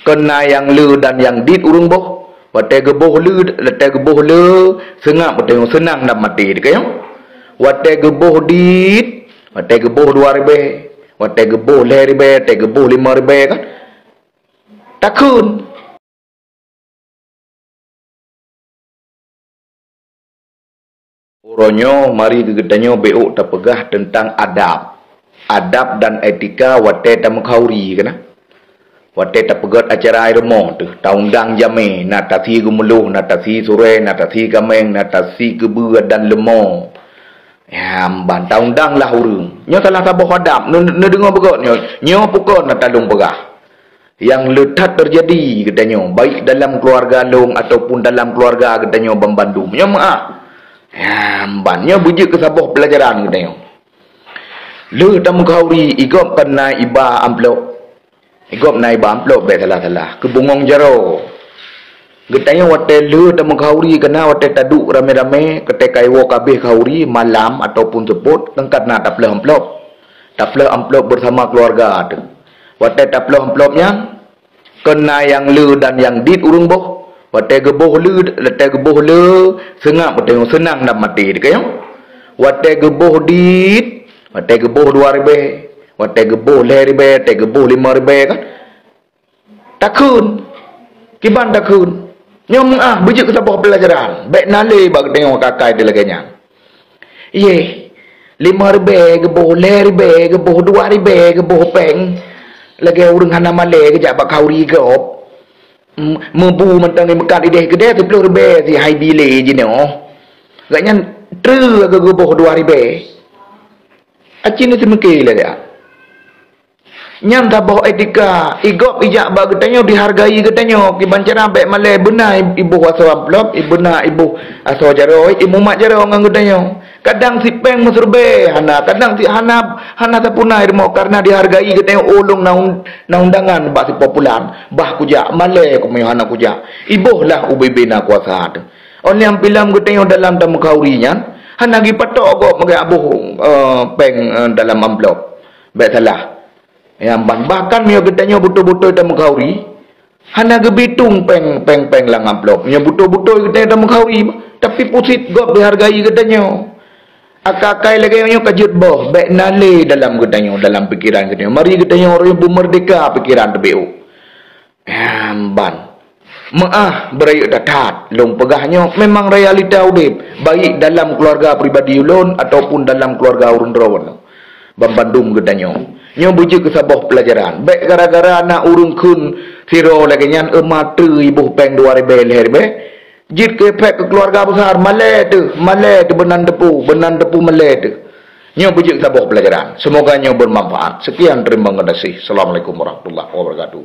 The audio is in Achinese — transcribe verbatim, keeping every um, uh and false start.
Kon na nyang le dan nyang dit ureuëng boh. Watée geuboh le, watée geuboh le, seungab watée nyoe seunang dan maté teuka nyoe. Watée geuboh dit, watée geuboh dua ribée, watée geuboh lhée ribée, watée geuboh limong ribée kan. Takheun. Uroe nyoe mari keu geutanyoe bék tapeugah teuntang adab. Adab dan etika watée tameukauri keunan. Watée tapeugét acara rumoh teuh, taundang jamé, na tasi geumeulôh, na tasi surée, na tasi kaméng, na tasi keubeue dan leumo. Ya, ban taundang lah ureuëng. Nyoe salah saboh adab, neu-, neudeungoe beugét nyoe. Nyoe pukon na talông peugah. Nyang le that teujadi geutanyoe, baik dalam keuluwarga lôn ataupun dalam keuluwarga geutanyoe banmandum. Nyoe meuáh. Ya, ban nyoe beujeuet keu saboh peulajaran geutanyoe. Lheueh tameukauri, i gob kan na iba amplop. I gob na iba amplop bék salah-salah. Keu bungong jaroe. Geutanyoe watée lheueh tameukauri keunan watée taduek ramé-ramé, keutée ka iwoe ka abéh kauri, malam ataupun seupôt, kan ka na taplôh amplop. Taplôh amplop bersama keuluwarga teuh. Watée taplôh amplop nyan, kon na nyang le dan nyang dit ureuëng boh. Watée geuboh le, watée geuboh le, seungab watée nyoe seunang dan maté teuka nyoe. Watée geuboh dit, watée geuboh dua ribée, watée geuboh lhée ribée, watée geuboh limong ribée kan. Takheun. Kiban takheun. Nyoe meuáh beujeuet keu saboh peulajaran. Bék na le bak geutanyoe akai-akai di lagée nyan. Yeh, limong ribée geuboh, lhée ribée geuboh, dua ribée geuboh péng. Lagée ureuëng hana malée geujak bak kauri gob. M-, meubu mantong imeukat idéh keudeh siplôh ribée si hai bilé jinoe. Gobnyan treuk geuboh dua ribée. Aci ni seumike lagée nyan. Nyan saboh etika, i gob ijak bak geutanyoe dihargai geutanyoe, kiban cara bék malée beuna iboh asoe amplop, ibeuna iboh asoe jaroe, imumat jaroe ngon geutanyoe. Kadang si péng meuseuribée hana, kadang si hana, hana sapeue na rumoh, karena dihargai geutanyoe ulôn na un-, na undangan bak si populan, bah kujak, malée kumeunyoe hana kujak. Iboh lah ubé-bé na kuasa teuh. Óh lheueh nyan pilam geutanyoe dalam tameukauri nyan, hana geupatok gob meugét aboh, eh, péng, eh, dalam amplop. Bék salah. Nyang ban, bahkan meunyoe geutanyoe beutôi-beutôi tameukauri, hana geubitung péng, péng-péng lam amplop. Meunyoe beutôi-beutôi geutanyoe tameukauri, tapi pusit gob dihargai geutanyoe. Akai-akai lagée nyoe ka jeuet boh, bék na le dalam geutanyoe, dalam pikeran geutanyoe. Mari geutanyoe ureuëng beumeurdeka pikeran teubiôh. Nyang ban. Meuáh beurayeuk that-that, lôn peugah nyoe memang realita udeb, baik dalam keuluwarga pribadi ulôn ataupun dalam keuluwarga ureuëng droe banmandum geutanyoe. Nyoe beujeuet keu saboh peulajaran. Bék gara-gara na ureuëng kheun sidroe lagée nyan, eu, ma treuk iboh péng dua ribée lhée ribée, jeuet keu efek keu keuluwarga besar, malée teuh, malée teuh beunan teupeu, beunan teupeu malée teuh. Nyoe beujeuet keu saboh peulajaran. Seumoga nyoe beumanfaat. Seukian, teurimong geunaséh. Assalamualaikum warahmatullahi wabarakatuh.